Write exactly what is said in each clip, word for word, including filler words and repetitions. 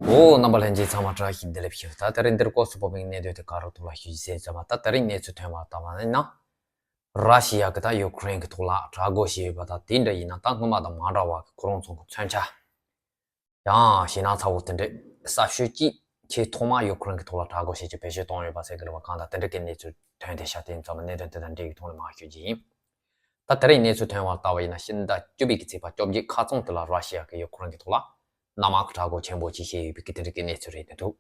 ཨོ། རྣམ་པ་ལྷན་རྒྱས་ཚང་མ་བཀྲ་ཤིས་བདེ་ལེགས་ཞུ། ད་དེ་རིང་འདིར་སྐོར་སུ་སྤོ་བའི་གནད་དོན་དེ་ག་རུ་ཐུག་ལ་ཞུ་ཟེར་ཙམ་པ། ད་དེ་རིང་གནས་ཚུལ་ཐོན་པ་ལྟ་བ་ན། ར་ཤི་ཡ་གི་ད་ཡུ་ཀེ་རེན་གི་ཐོག་ལ་དྲག་རྒོལ་བྱས་ཡོད་པ་དང་། དེ་འདྲ་ཡིན་ན་ད་སྔོན་མ་དང་མ་འདྲ་བ་གི་ཁོ་རང་ཚོ་གི་མཚོན་ཆ། ཡང་ཞེད་སྣང་ཚ་བོ་དེ་འདྲའི་གསར་ཤོས་ཅིག་ཆེས་ཐོག་མ་ཡུ་ཀེ་རེན་གི་ཐོག་ལ་དྲག་རྒོལ་བྱེད་ཀྱི་བེད་སྤྱོད་བཏང་ཡོད་པ་ཟེར་གི་རེད་བ། གང་ལྟར་དེ་འདྲ་གི་གནས་ཚུལ་ཐོན་བསྡད་ཤག་དེ་ཡིན་ཙང་གནད་དོན་དེ་དང་འབྲེལ་བའི་ཐོག་ནས་མར་ཞུ་རྒྱུ་ཡིན། ད་དེ་རིང་གནས་ཚུལ་ཐོན་པ་ལྟ་བ་ཡིན་ན། ཕྱི་ཟླ་བཅུ་པའི་གི་ཚེས་པ་བཅོ་བརྒྱད་ཁ་རྩང་དེ་ལ་ར་ཤི་ཡ་གི་ཡུ་ཀེ་རེན་གི་ཐོག་ལ་གནམ་དམག་གི་དྲག་རྒོལ་ཆེན་པོ་ཅིག་བྱས་ཡོད་པའི་གི་དེ་འདྲ་གི་གནས་ཚུལ་རེད་འདུག་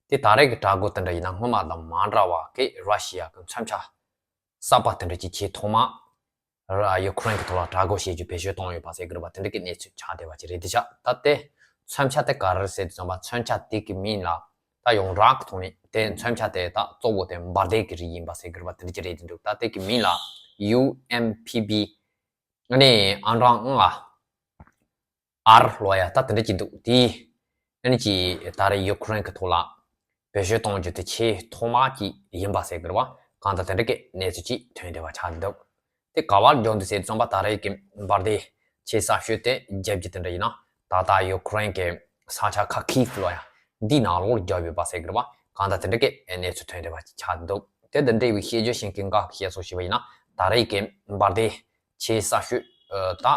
དེ་ད་རེས་ཀྱི་དྲག་རྒོལ་དེ་འདྲ་ཡིན་ན་སྔོན་མ་དང་མ་འདྲ་བ་གི་ར་ཤི་ཡ་གི་མཚོན་ཆ་གསར་པ་དེ་འདྲ་ཅིག་ཆེས་ཐོག་མ་ར་ཡུ་ཀེ་རེན་གྱི་ཐོག་ལ་དྲག་རྒོལ་བྱེད་རྒྱུ་བེད་སྤྱོད་བཏང་ཡོད་པ་ཟེར་གི་རེད་བ། དེ་འདྲ་གི་གནས་ཚུལ་ཆགས་བསྡད་པ་ཅིག་རེད་དེ་ཤག་ད་དེ་མཚོན་ཆ་དེ་ག་རེ་རེད་ཟེར་དུས་ཙམ་པ། མཚོན་ཆ་དེ་གི་མིང་ལ་ད་ཡོངས་གྲགས་ཀྱི་ཐོག་ནས་དེ་མཚོན་ཆ་དེ་ད་གཙོ་བོ་དེ་འབར་མདེལ་གྱི་རིགས་ཡིན་པ་ཟེར་གི་རེད་བ། དེ་འདྲ་ཅིག་རེད་དེ་འདུག་ད་དེ་གི་མིང་ལ་ཡུ་ཨེམ་ཕི་བི་ཨ་ནི་ཨང་གྲངས་ལྔ། ཨར་ལབ་ཡ་ད་དེ་འདྲ་ཅིག་འདུག་དེ་ཨ་ནི་ཅིག་ད་རེས་ཡུ་ཀེ་རེན་གྱི་ཐོག་ལ་བེད་སྤྱོད་གཏོང་རྒྱུ་དེ་ཆེས་ཐོག་མ་ཅིག་ཡིན་པ་ཟེར་གི་རེད་བ། གང་ལྟར་དེ་འདྲ་གི་གནས་ཚུལ་ཅིག་ཐོན་བསྡད་པ་ཆགས་འདུག་དེ་ག་བར་འགྱོ་འདུག་ཟེར་དུས་ཙམ་པ། ད་རེས་ཀྱི་འབར་མདེལ་ཆེས་གསར་ཤོས་དེ་བརྒྱབ་རྒྱུ་དེ་འདྲ་ཡིན་ན། ད་ལྟ་ཡུ་ཀེ་རེན་གྱི་ས་ཆ་ཁ་ཁིབ་ལབ་ཡ་འདིའི་ནང་ལོགས་བརྒྱབ་ཡོད་པ་ཟེར་གི་རེད་བ། གང་ལྟར་དེ་འདྲ་གི་གནས་ཚུལ་ཐོན་བསྡད་པ་ཆགས་འདུག་དེ་དང་འབྲེལ་བའི་སྐད་ཆ་ཤིང་གི་འགག་བཤད་སོགས་ཞུས་པ་ཡིན་ན། ད་རེས་ཀྱི་འབར་མདེལ་ཆེས་གསར་ཤོས་ད་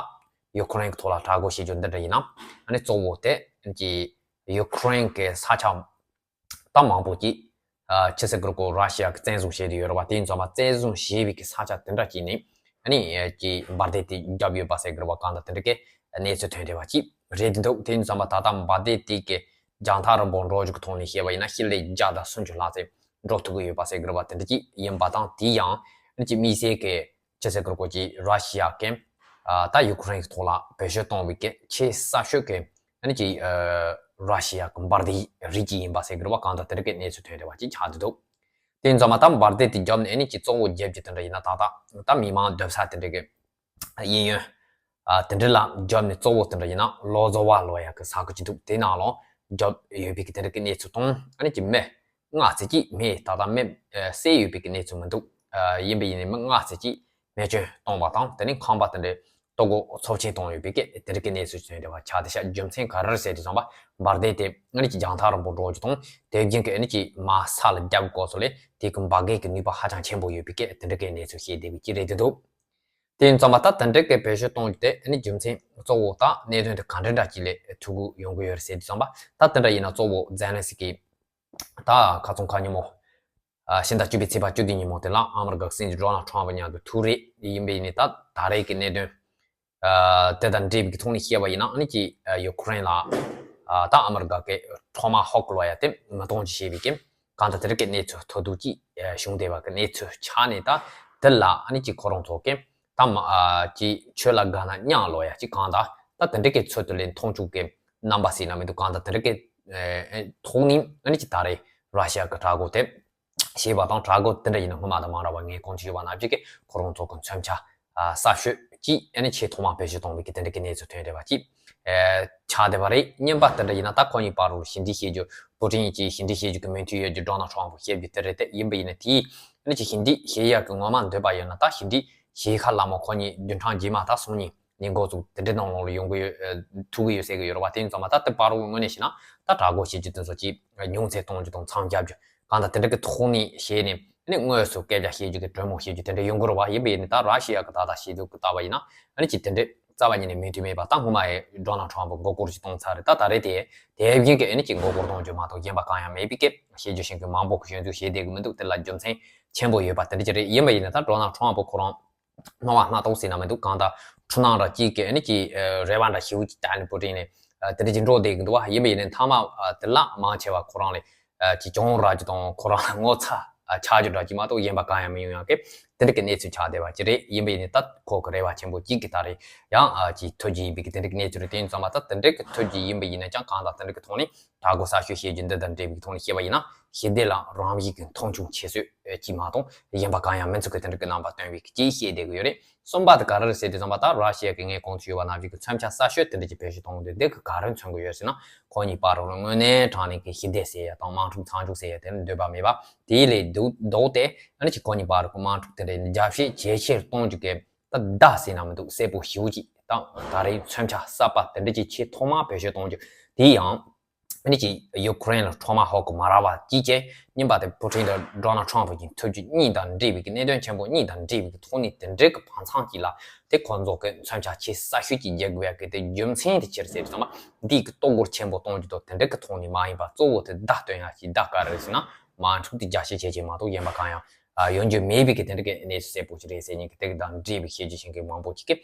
ཡུ་ཀེ་རེན་གྱི་ཐོག་ལ་དྲག་རྒོལ་བྱེད་རྒྱུ་འདི་འདྲ་ཡིན་ན། ཨ་ནི་གཙོ་བོ་དེ་ཀྱི་ཡུ་ཀེ་རེན་གྱི་ས་ཆ་ད་མང་པོ་ཅིག་ཨ་ཆི་ཟེར་དགོས་རེད་གོ། ར་ཤི་ཡ་གི་བཙན་བཟུང་བྱས་ཏེ་ཡོད་རེད་བ། དེ་ཡིན་ཙང་མ་བཙན་བཟུང་བྱས་པའི་གི་ས་ཆ་དེ་འདྲ་ཅིག་ནས་ཨ་ནི་ཀྱི་འབར་མདེལ་དེ་བརྒྱབ་ཡོད་པ་ཟེར་གི་རེད་བ། གང་ལྟར་དེ་འདྲ་གི་གནས་ཚུལ་ཐོན་བསྡད་པ་ཅིག་རེད་འདུག་དེ་ཡིན་ཙང་མ་ད་ལྟ་འབར་མདེལ་དེ་གི་རྒྱང་ཐག་རིང་པོ་འགྲོ་རྒྱུ་གི་ཐོག་ནས་བཤད་པ་ཡིན་ན། ཤི་ལེ་བརྒྱ་དང་སུམ་ཅུ་ལྷག་ཙམ་འགྲོ་ཐུབ་ཀྱི་ཡོད་པ་ཟེར་གི་རེད་བ། དེ་འདྲ་ཅིག་ཡིན་པ་དང་། དེ་ཡང་ཨ་ནི་ཅིག་དམིགས་བསལ་གི་ཆི་ཟེར་དགོས་རེད་གོ། ཅིག་ར་ཤི་ཡ་གི་ཨ་ད་ཡུ་ཀེ་རེན་གྱི་ཐོག་ལ་བེད་སྤྱོད་གཏོང་བའི་གི་ཆེས་གསར་ཤོས་ཀྱི་ཨ་ནི་ཅིག་ཨ་ར་ཤི་ཡ་གི་འབར་མདེལ་རིགས་ཅིག་ཡིན་པ་ཟེར་གི་རེད་བ། གང་ལྟར་དེ་འདྲ་གི་གནས་ཚུལ་ཐོན་བསྡད་པ་ཅིག་ཆགས་བསྡད་འདུག་དེ་ཡིན་ཙང་མ་ད་འབར་མདེལ་དེ་བརྒྱབ་ནས་ཨ་ནི་ཅིག་གཙོ་བོ་བརྒྱབ་རྒྱུ་དེ་འདྲ་ཡིན་ན། ད་ལྟ་ད་མི་མང་སྡོད་ས་དེ་འདྲ་གི་གཡས་གཡོན་ཨ་དེ་འདྲ་ལ་བརྒྱབ་ནས། གཙོ་བོ་དེ་འདྲ་ཡིན་ན་ལོ་ཛོ་བ་ལབ་ཡ་གི་ས་ཁུལ་ཅིག་འདུག་དེ་ནང་ལ་བརྒྱབ་ཡོད་པའི་གི་དེ་འདྲ་གི་གནས་ཚུལ་དང་། ཨ་ནི་ཅིག་མི་ལྔ་ཙམ་ཅིག་མེ་ད་ལྟ་མེ་ཨ་བསད་ཡོད་པའི་གི་གནས་ཚུལ་མི་འདུག་ཨ་ཡིན་པ་ཡིན་ནའི་མི་ལྔ་ཙམ་ཅིག་རྨས་སྐྱོན་བཏང་བ་དང་། དེ་ནས་ཁང་པ་དེ་འདྲའི་ལྟོ་གོས་ཚབས་ཆེན་བཏང་ཡོད་པའི་གི་དེ་འདྲ་གི་གནས་ཚུལ་ཐོན་བསྡད་པ་ཆགས་བསྡད་ཤག་རྒྱུ་མཚན་ག་རེ་རེད་ཟེར་དུས་ཙམ་པ། འབར་མདེལ་དེ་ཨ་ནི་ཅིག་རྒྱང་ཐག་རིང་པོ་འགྲོ་རྒྱུ་དང་། དེ་བཞིན་གི་ཨ་ནི་ཅིག་མར་ས་ལ་བརྒྱབ་སྐབས་སུ་ལས་དེ་གི་འབར་གས་ཀྱི་ནུས་པ་ཧ་ཅང་ཆེན་པོ་ཡོད་པའི་གི་དེ་འདྲ་གི་གནས་ཚུལ་བཤད་བསྡད་པའི་ཅིག་རེད་འདུག་དེ་ཡིན་ཙང་མ་ད་དེ་འདྲ་གི་བེད་སྤྱོད་གཏོང་རྒྱུ་དེ་ཨ་ནི་རྒྱུ་མཚན་གཙོ་བོ་ད་གནད་དོན་དེ་ག་འདྲ་འདྲ་ཅིག་ལས་ཐུག་གི་ཡོང་གི་ཡོད་རེད་ཟེར་དུས་ཙམ་པ། ད་དེ་འདྲ་ཡིན་ན་གཙོ་བོ་ཛེ་ལན་སི་ཀི་ད་ཁ་སང་ཁ་ཉིན་མོ་ཨ་ཕྱི་ཟླ་བཅུ་པའི་ཚེས་པ་བཅུ་བདུན་ཉིན་མོ་དེ་ལ་ཨ་མི་རི་ཀ་གི་སྲིད་འཛིན་ཌོ་ནལ་ཊམ་ཕི་མཉམ་དུ་ཐུག་རེད། ཡིན་པ་ཡིན་ནའི་ད་ད་རེས་ཀྱི་གནད་དོན་ཨ་དེ་དང་འབྲེལ་བའི་ཐོག་ནས་བཤད་པ་ཡིན་ན། ཨ་ནི་ཅིག་ཨ་ཡུ་ཀེ་རེན་ལ་ཨ་ད་ཨ་མི་རི་ཀ་གི་ཊོ་མ་ཧོག་ལབ་ཡ་དེ་མེ་གཏོང་བྱས་པའི་གི་གང་ལྟར་དེ་འདྲ་གི་གནས་ཚུལ་ཐོན་འདུག་ཅིག་ཨ་བྱུང་བསྡད་པ་གི་གནས་ཚུལ་ཆགས་ནས། ད་དེ་ལ་ཨ་ནི་ཅིག་ཁོ་རང་ཚོ་གི་ད་མ་ཨ་ཅིག་ཆོས་ལ་དགའ་ན་གཉའ་ལབ་ཡ་ཅིག་གང་ལྟར་ད་དེ་འདྲ་གི་ཚུལ་དུ་ལེན་མཐོང་ཆུང་གི་རྣམ་པ་ཟེར་ན་མི་འདུག་གང་ལྟར་དེ་འདྲ་གི་ཨ་ཐོག་ནས་ཨ་ནི་ཅིག་ད་རེས་ར་ཤི་ཡ་གི་དྲག་རྒོལ་དེ་བྱས་པ་དང་། དྲག་རྒོལ་དེ་འདྲ་ཡིན་ན་སྔོན་མ་དང་མ་འདྲ་བ། ངས་གོང་དུ་ཞུས་པ་ནང་བཞིན་གི་ཁོ་རང་ཚོ་གི་མཚོན་ཆ་ཨ་གསར་ཤོས་ཅིག་ཨ་ནི་ཆེས་ཐོག་མ་བེད་སྤྱོད་གཏོང་བའི་གི་དེ་འདྲ་གི་གནས་ཚུལ་ཐོན་བསྡད་པ་ཅིག་ཨ་ཆགས་བསྡད་པ་རེད། གཉིས་པ་དེ་འདྲ་ཡིན་ན་ད་ཁོ་གཉིས་བར་དུ་ཞི་འགྲིག་བྱེད་རྒྱུ། པུ་ཏིན་གྱིས་ཞི་འགྲིག་བྱེད་རྒྱུ་གི་མོས་མཐུན་ཡོད་རྒྱུ་ཌོ་ནལ་ཊམ་ཕི་བཤད་རྒྱུ་དེ་རེད་དེ། ཡིན་པ་ཡིན་ན་དེས་ཨ་ནི་ཅིག་ཞི་འགྲིག་བྱེད་ཡག་གི་ངོ་མ་འདོད་པ་ཡོད་ན། ད་ཞི་འགྲིག་བྱེད་ཁ་ལ་མོ་ཁོ་གཉིས་བདུན་ཕྲག་རྗེས་མ་ད་སང་ཉིན་ཉིན་འགོ་ཚུགས་དེ་འདྲའི་ནང་ལོགས་ལ་ཡོང་གི་ཡོད། ཨ་ཐུག་གི་ཡོད་ཟེར་གི་ཡོད་རེད་བ། དེ་ཡིན་ཙང་མ་ད་དེ་བར་དུ་དངོས་གནས་བྱས་ན་ད་དྲག་རྒོལ་བྱེད་རྒྱུ་དེ་ཚོ་ཅིག་ཉུང་ཚད་གཏོང་རྒྱུ་དང་མཚམས་བརྒྱབ་རྒྱུ། གང་ལྟར་དེ་འདྲ་གི་ཐོག་ནས་བྱས་ནས་ཨ་ནི་དངོས་སུ་སྐད་ཆ་བཤད་རྒྱུ་དང་གྲོས་མོལ་བྱེད་རྒྱུ་དེ་འདྲ་ཡོང་གི་རེད་བ། ཡིན་པ་ཡིན་ནའི་ད་ར་ཤི་ཡ་གི་ད་ལྟ་བྱེད་ལུགས་ཀྱི་ལྟ་བ་ཡིན་ན། ཨ་ནི་ཅིག་དེ་འདྲ་རྩ་བ་ཉིད་ནས་མོས་མཐུན་མེད་པ། ད་སྔོན་མ་ཡི་ཌོ་ནལ་ཊམ་ཕི་མགོ་སྐོར་ཞིག་གཏོང་ཚར་རེད། ད་ད་རེས་དེ་དེ་བཞིན་གྱི་ཨ་ནི་ཅིག་མགོ་སྐོར་གཏོང་རྒྱུ་མ་གཏོགས་གཞན་པ་གང་ཡང་མེད་པའི་སྐད་བཤད་རྒྱུ་ཞིག་གི་མང་པོ་གི་སྐྱོན་འཛུགས་བྱས་བསྡད་གི་མི་འདུག་དེ་ལ་རྒྱུ་མཚན་ཆེན་པོ་ཡོད་པ་དེ་འདྲ་ཅིག་རེད། ཡིན་པ་ཡིན་ནའི་ད་ཌོ་ནལ་ཊམ་ཕི་ཁོ་རང་སྣང་བ་སྣ་ཚོགས་ཟེར་ན་མི་འདུག་གང་ལྟར་འཁྲུལ་སྣང་འདྲ་གཅིག་གི་ཨ་ནི་ཅིག་རེ་བ་འདྲ་ཞེ་པོ་ཅིག་བཏབ་ནས་པུ་ཏིན་ནས་དེ་འདྲ་ཅིག་འགྲོ་བསྡད་གི་འདུག་བ། ཡིན་པ་ཡིན་ནའི་མཐའ་མ་དེ་ལ་མང་ཆེ་བ་ཁོ་རང་ལ་ཅིག་གྱོང་རག་རྒྱུ་དང་ཁོ་རང་ལ་ངོ་ཚ་ཆགས་རྒྱུ་འདྲ་ཅིག་མ་གཏོགས་གཞན་པ་གང་ཡང་མི་ཡོང་ཡག་གི་དེ་འདྲ་གི་གནས་ཚུལ་ཆགས་བསྡད་པ་ཅིག་རེད། ཡིན་པ་ཡིན་ནའི་ད་ཁོ་གི་རེ་བ་ཆེན་པོ་གཅིག་གི་ད་རེས་ཡང་ཅིག་ཐོན་རྒྱུ་ཡིན་པའི་གི་དེ་འདྲ་གི་གནས་ཚུལ་རེད། དེ་ཡིན་ཙང་མ་ད་དེ་འདྲ་གི་ཐོན་རྒྱུ་ཡིན་པ་ཡིན་ན་ཀྱང་གང་ལྟར་དེ་འདྲ་གི་ཐོག་ནས་དྲག་རྒོལ་གསར་ཤོས་བྱེད་རྒྱུ་འདི་དང་འབྲེལ་བའི་ཐོག་ནས་བཤད་པ་ཡིན་ན། ཞི་བདེ་ལ་རང་བཞིན་གྱི་མཐོང་ཆུང་བྱེད་སྲོལ་ཅིག་མ་གཏོགས་གཞན་པ་གང་ཡང་མི་འཚོལ་གི་དེ་འདྲ་གི་རྣམ་པ་སྟོན་པའི་གི་ཅིག་བཤད་བསྡད་གི་ཡོད་རེད། གསུམ་པ་དེ་ག་རེ་རེད་ཟེར་དུས་ཙམ་པ། ད་ར་ཤི་ཡ་གི་ངས་གོང་དུ་ཞུས་པ་ནང་བཞིན་གི་མཚོན་ཆ་གསར་ཤོས་དེ་འདྲ་ཅིག་བེད་སྤྱོད་གཏོང་དུས་འདི་གི་ག་རེ་མཚོན་གི་ཡོད་ཟེར་ན། ཁོ་གཉིས་བར་དུ་དངོས་གནས་དྲང་གནས་ཀྱི་ཞི་བདེ་ཟེར་ཡ་དང་དམག་འཁྲུག་མཚམས་འཇོག་ཟེར་ཡ་དེ་འདོད་པ་མེད་པ། དེའི་ལས་ལྡོག་ལྡོག་སྟེ་ཨ་ནི་ཅིག་ཁོ་གཉིས་བར་གྱི་དམག་འཁྲུག་དེ་འདྲ་རྒྱ་ཆེ་ཇེ་ཆེར་གཏོང་རྒྱུ་གི་ད་བརྡ་ཟེར་ན་མི་འདུག་གསལ་པོ་ཞེ་པོ་ཅིག་དང་། ད་རེས་མཚོན་ཆ་གསར་པ་དེ་འདྲ་ཅིག་ཆེས་ཐོག་མ་བེད་སྤྱོད་གཏོང་རྒྱུ་དེ་ཡང་ ཨ་ནི་ཅིག་ཡུ་ཁུ་རེན་ལ་ཊོ་མ་ཧོ་ཀི་མ་རག་པ་ཅིག་བྱས། གཉིས་པ་དེ་པུ་ཊིན་དང་ཌོ་ནལ་ཊམ་ཕ་གི་ཐུག་རྒྱུ་གཉིས་དང་འབྲེལ་བའི་གི་གནད་དོན་ཆེན་པོ་གཉིས་དང་འབྲེལ་བའི་གི་ཐོག་ནས་དེ་འདྲའི་གི་བང་མཛོད་ཅིག་ལ་དེ་ཁོ་ཚོ་གི་མཚོན་ཆ་ཆེས་ཟབ་ཤོས་ཅིག་རྒྱག་དགོས་ཡ་གི་དེ་རྒྱུ་མཚན་དེ་ཅི་རེད་ཟེར་ཙང་མ། འདི་གི་ལྟོ་གོས་ཆེན་པོ་གཏོང་རྒྱུ་དང་དེ་འདྲའི་གི་ཐོག་ནས་མ་ཡིན་པ། གཙོ་བོ་དེ་བརྡ་སྟོན་ཡ་ཞིག་བརྡ་ག་རེ་ཟེར་ན། མ་འཁྲུག་དེ་རྒྱ་ཆེ་བྱེད་ཅེས་མ་གཏོགས་གཞན་པ་གང་ཡང་ཡོང་རྒྱུ་མེད་པའི་གི་དེ་འདྲ་གི་གནས་ཚུལ་གསལ་པོ་ཞིག་རེད་ཟེར་མཁན་གི་དེ་གི་དང་འབྲེལ་བའི་བཤད་རྒྱུ་ཞིག་གི་མང་པོ་ཅིག་གི་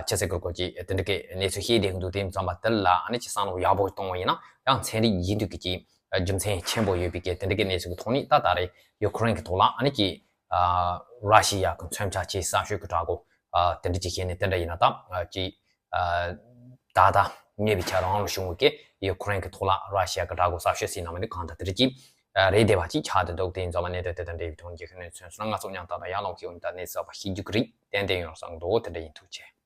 ཆི་ཟེར་དགོས་དགོས་ཀྱི་དེ་འདྲ་གི་གནས་ཚུལ་བཤད་བསྡད་ཀྱི་འདུག་དེ་ཙམ་པ་དེ་ལ་ཨ་ནི་ཅིག་བསམ་བློ་ཡག་པོ་གཏོང་བ་ཡིན་ན་ཡང་ཚན་རིག་ཡིན་དུས་ཀྱི་ཅིག་རྒྱུ་མཚན་ཆེན་པོ་ཡོད་པའི་གི་དེ་འདྲ་གི་གནས་ཚུལ་གི་ཐོག་ནས་ད་ད་རེས་ཡུ་ཁུ་རེན་གི་ཐོག་ལ་ཨ་ནི་ཅིག་ར་ཤི་ཡ་གི་མཚོན་ཆ་ཆེས་ཟབ་ཤོས་གི་དྲག་གོ་དེ་འདྲ་ཅིག་བཤད་ནས་དེ་འདྲ་ཡིན་ན་ད་ཅིག་ད་ལྟ་གནས་པའི་ཆ་རང་ལ་བྱུང་བའི་གི་ཡུ་ཁུ་རེན་གི་ཐོག་ལ་ར་ཤི་ཡ་གི་དྲག་གོ་ཟབ་ཤོས་ཟེར་ན་མ་ནི་གང་ལྟར་དེ་འདྲ་ཅིག་རེད་བསྡད་པ་ཅིག་ཆགས་བསྡད་འདུག་དེ་ཡིན་ཙང་མ་གནད་དོན་དེ་དང་འབྲེལ་བའི་ཐོག་ནས་ཁྱེད་ཀྱི་གནས་ཚུལ་སོང་ན་ང་ཚོ་མཉམ་དུ་ཡར་ལངས་ཀྱི་འོང་ད་གནས་ཚུལ་བ་ཤེས་རྒྱུ་གི་རིགས་ཏན་ཏན་ཡོང་བསམ་འདུག་དེ་འདྲ་ཡིན་ཐུགས་རྗེ་ཆེ།